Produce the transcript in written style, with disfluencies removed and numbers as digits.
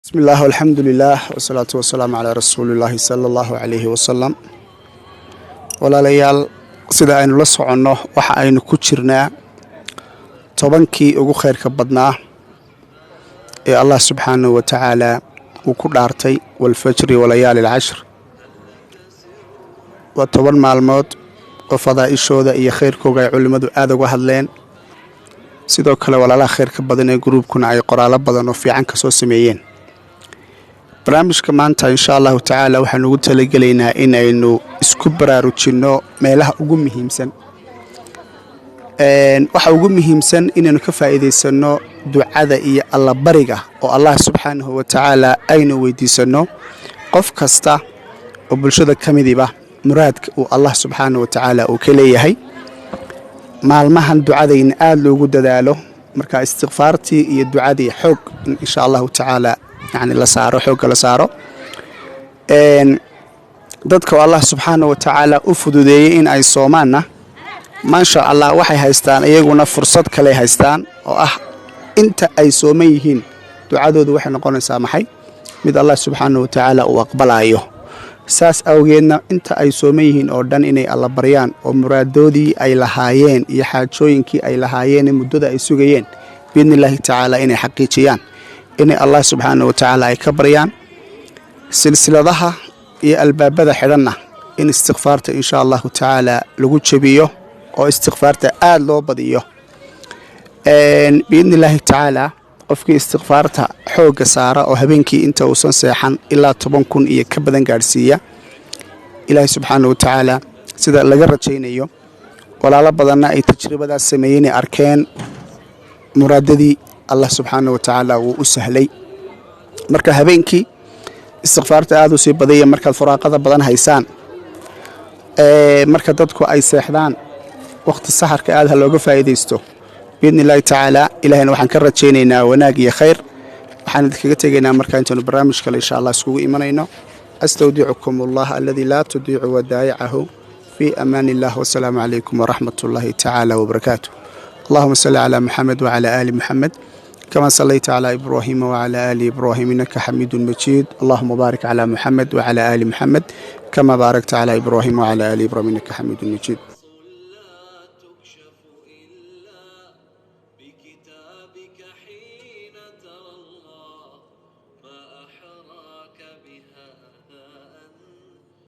Bismi illah, alxamdu lilah, wasalaatu wasalaamu calaa rasuulillaahi sala allahu calayhi wasalam. Walaalayaal, sida aynu la soconno, waxa aynu ku jirnaa 10kii ugu khayrka badnaa ee Allah subxaanahu wa tacaala uu ku dhaartay: والفجر وليال العشر. Waa 10 maalmood oo fadaa'ishooda iyo khayrkooga ay culimmadu aada uga hadleen. Sidoo kale, walaalaha khayrka badan ee gruubkuna ay qoraallo badan oo fiican ka soo sameeyeen. Barnaamijka maanta, insha Allahu tacaala, waxaanu ugu talagelaynaa in aynu isku baraarujinno meelaha ugu muhiimsan. Waxa ugu muhiimsan inaynu ka faa'iidaysanno ducada iyo allabariga, oo Allah subxaanahu wa tacaala aynu weydiisanno, qof kasta oo bulshada ka midiba muraadka uu Allah subxaanahu wa tacaala uu ka leeyahay. Maalmahan ducadayna aada loogu dadaalo. Marka istikfaartii iyo ducadii xoog in insha Allahu tacaala yani la saaro, xoogga la saaro. Dadka oo Allah subxaana wa tacaala u fududeeyey in ay soomaanna, maasha Allah, waxay haystaan iyaguna fursad kaley haystaan oo ah inta ay sooman yihiin ducadoodu waxay noqonaysaa maxay? Mid Allah subxaana wa tacaala uu aqbalayo. Saas awgeedna, inta ay sooman yihiin oo dhan inay alla baryaan oo muraadoodii ay lahaayeen iyo xaajooyinkii ay lahaayeen muddada ay sugayeen, biidni illaahi tacaala, inay xaqiijiyaan, inay Allah subxaana wa tacaala ay ka baryaan. Silsiladaha iyo albaabada xidhanna in istikfaarta, insha Allahu tacaala, lagu jebiyo oo istikfaarta aada loo badiyo, biidni illaahi tacaala. Qofkii istikfaarta xoogga saara oo habeenkii inta uusan seexan ilaa 10,000 iyo ka badan gaadhsiiya, Ilaahay subxaana wa tacaala sida laga rajaynayo, walaalo badanna ay tajribadaas sameeyeen, arkeen muraadadii Allah subxaana wa tacaala wuu u sahlay. Marka habeenkii istikfaarta aada u sii badaya markaad furaaqada badan haysaan, marka dadku ay seexdaan, wakhti saxarka aad ha looga faa'iidaysto, biidni illaahi tacaala. Ilahayna waxaan ka rajaynaynaa wanaag iyo khayr. Waxaan idinkaga tegaynaa markaa intaanu barnaamij kale, insha Allah, iskugu imanayno. أستودعكم الله الذي لا تضيع ودائعه. في أمان الله، والسلام عليكم ورحمة الله تعالى وبركاته. اللهم صل على محمد وعلى آل محمد كما صليت على إبراهيم وعلى آل إبراهيم إنك حميد مجيد. اللهم بارك على محمد وعلى آل محمد كما باركت على إبراهيم وعلى آل إبراهيم إنك حميد مجيد.